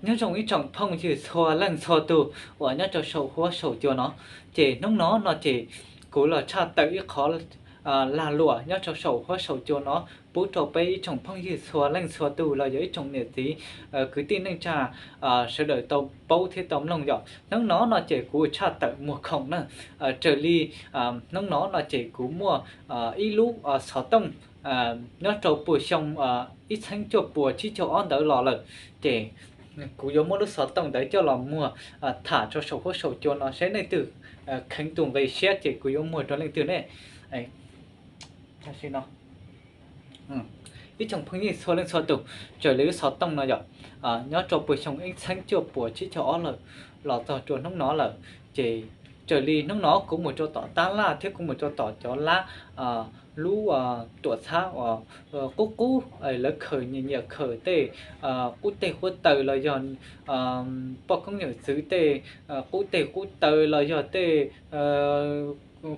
Nyob zoo ib tsoom phooj ywg txhua leej txhua tus uas nyob rau saum huab saum cua no, ces hnub no no ces kuv los tshaj tawm ib qhov lag luam nyob rau saum huab saum cua no pub rau peb ib tsoom phooj ywg txhua leej txhua tus los yog ib tsoom niam txiv kwv tij neej tsa sawv daws tau paub thiab tau mloog yom. Hnub no no ces kuv tshaj tawm muag khoom na, raws li hnub no no ces kuv muaj ib lub xov tooj nyob rau puag xyoo ib txheeb cuaj puas tsib caug ob ntawd los lawm, ces kuv yuav muab lub xov tooj ntawd coj los muag tham rau saum huab saum cua no seb leej twg kheev tus nqi siab ces kuv yuav muag rau leej twg ne. Ib tsoom phooj ywg txhua leej txhua tus, raws li lub xov tooj no yom, nyob rau puag xyoo ib txheeb cuaj puas tsib caug ob lawm los txog rau hnub no lawm, ces raws li hnub no kuv mus rau tom tab laj thiab kuv mus rau tom cov lab lub tuam txhab uas qub qub lawv khaws nyiam nyiam khaws tej qub teg qub taw los yog poj koob yawm txwv tej qub teg qub taw los yog tej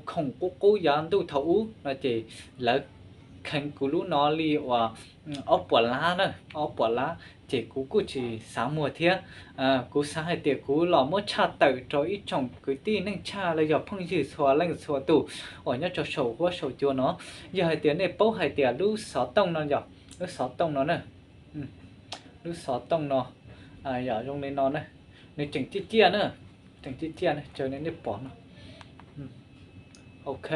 khoom qub qub yav ntuj thaum ub no ces lawv kheev kuv lub no li uas ob puas lab na, ob puas lab, ces kuv kuj tsis xav muag thiab. Kuv xav hais tias kuv los muab tshaj tawm rau ib tsoom kwv tij neej tsa los yog phooj ywg txhua leej txhua tus uas nyob rau saum huab saum cua no. Yog hais tias nej paub hais tias lub xov tooj no yog, lub xov tooj no na, lub xov tooj no yog zoo li no na, nws tseem ciaj ciaj na, tseem ciaj ciaj na, raws li nej pom no. Ok,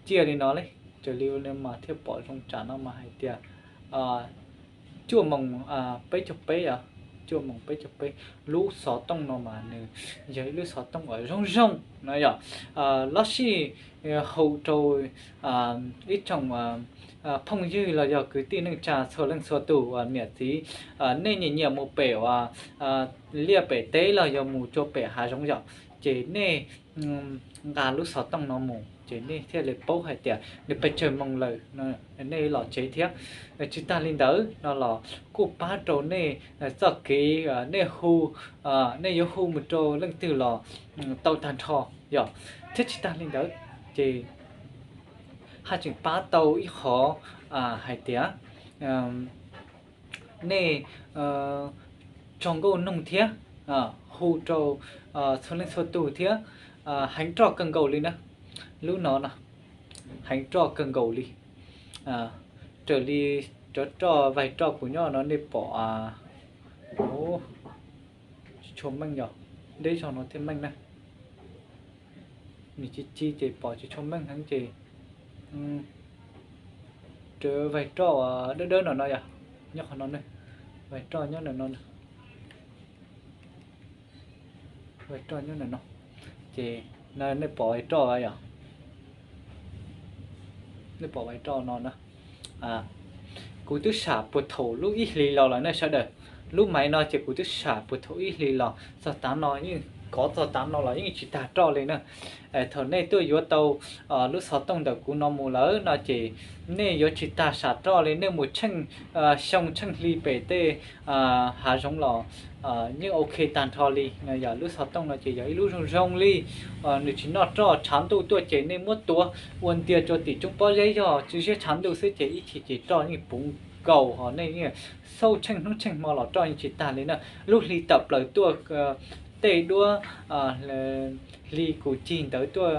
ciaj li no li, raws li mas thiaj pom zoo tsam no mas hais tias cuaj moos peb caug peb, cuaj moos peb caug peb. Lub xov tooj no mas nws yog ib lub xov tooj uas zoo zoo no yom, lub sij hawm rau ib tsoom phooj ywg los yog kwv tij neej tsa txhua leej txhua tus uas niam txiv, nej nyiam nyiam mus pem uas liaj pem teb los yog mus rau pem hav zoov yom, ces nej nqa lub xov tooj no mus ces nej thiaj li paub hais tias nws pes tsawg moos lawm, nej los tsev thiab. Tsis tag li ntawd no los kuj pab rau nej txoj kev nej hu, nej yuav hu mus rau leej twg los tau tag nrho yom. Thiab tsis tag li ntawd ces haj tseem pab tau ib qhov hais tias nej tso nkauj noog thiab hu rau txhua leej txhua tus thiab, heev roj kawg nkaus li na. Lub no no heev roj kawg nkaus li, raws li cov roj vaig roj kuv nyob no nej pom tsis tshua meej yog, deb zog no thiaj meej na. Nws ci ci ces pom tsis tshua meej heev ces vaig roj dawb dawb no no yog, nyob qhov no ne, vaig roj nyob ntawm no, vaig roj nyob ntawm no, ces nej pom vaig roj yog, nej pom vaig roj no na. Kuv twb sam puag thaum lub ib hlis los lawm nej sawv daws. Lub maiv no ces kuv twb sam puag thaum ib hlis los txog tav no yeej, kov txog tav no los yeej tsis tag roj li na. Thaum nej tuaj yuav tau lub xov tooj ntawm kuv no mus lawm no ces nej yuav tsis tag sam roj li, nej mus tsheej xyoo tsheej hli pem tej hav zoov los yeej ok tag nrho li. Yog lub xov tooj no ces yog ib lub zoo zoo li, nws tsis noj roj, tshav ntuj tuaj ces nej muab tuav ua ntiag rau tim roob pob zeb yog tsis ziab tshav ntuj xwb ces ib chim ces roj yeej puv nkaus ho nej yeej xauj tsheej hnub tsheej hmo los roj yeej tsis tag li na. Lub hli tawm plaws tuaj tej duab hli kuv cig ntawd tuaj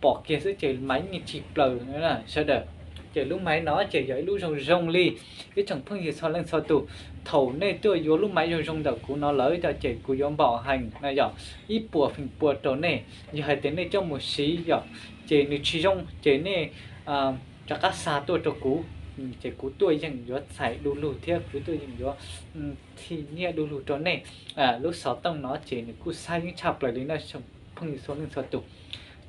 pom kiag xwb ces maiv yeej cig plaws sawv daws. Ces lub maiv no ces yog ib lub zoo zoo li, ib tsoom phooj ywg txhua leej txhua tus, thaum nej tuaj yuav lub maiv zoo zoo ntawm kuv no lawm ces kuv yuav npaum heev na yog ib puas feem pua rau nej. Yog hais tias nej coj mus siv yog ces nws tsis zoo ces nej rov qab xa tuaj rau kuv, ces kuv tuaj yeem yuav txhais du lug thiab kuv tuaj yeem yuav txhim nyiaj du lug rau nej. Lub xov tooj no ces nws kuj xab yeeb tshaj plaws li na tsoom phooj ywg txhua leej txhua tus.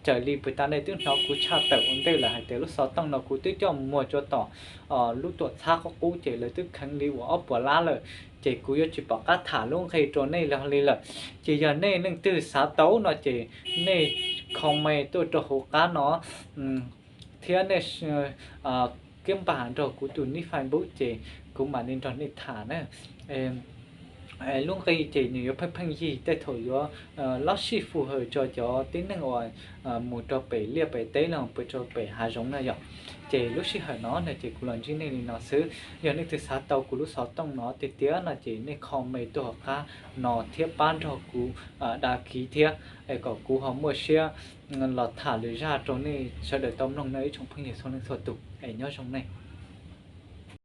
Raws li puag ta nej twb hnov kuv tshaj tawm ua ntej lawm hais tias lub xov tooj no kuv twb coj muag rau tom lub tuam txhab qub qub ces lawv twb kheev li uas ob puas lab lawm, ces kuv yuav tsis pom qab tham lub nqe rau nej li lawm. Ces yog nej leej twg xav tau no ces nej comment tuaj rau hauv qab no thiab nej kiab npam nrog kuv tus nick Facebook ces kuv mam li nrog nej tham na. Lub nqi ces nws yuav pheej pheej yig tej thaum yuav lab sij fwm hawm rau cov tib neeg uas mus rau pem liaj pem teb los mus rau pem hav zoov na yom. Ces lub sij hawm no no ces kuv los ntsib nej li no xwb. Yog nej twg xav tau kuv lub xov tooj no tiag tiag no ces nej comment tuaj hauv qab no thiab pab nrog kuv đăng ký thiab, es kom kuv ho muaj siab los tham lwm zaj rau nej sawv daws tau mloog no ib tsoom phooj ywg txhua leej txhua tus, es nyob zoo nej.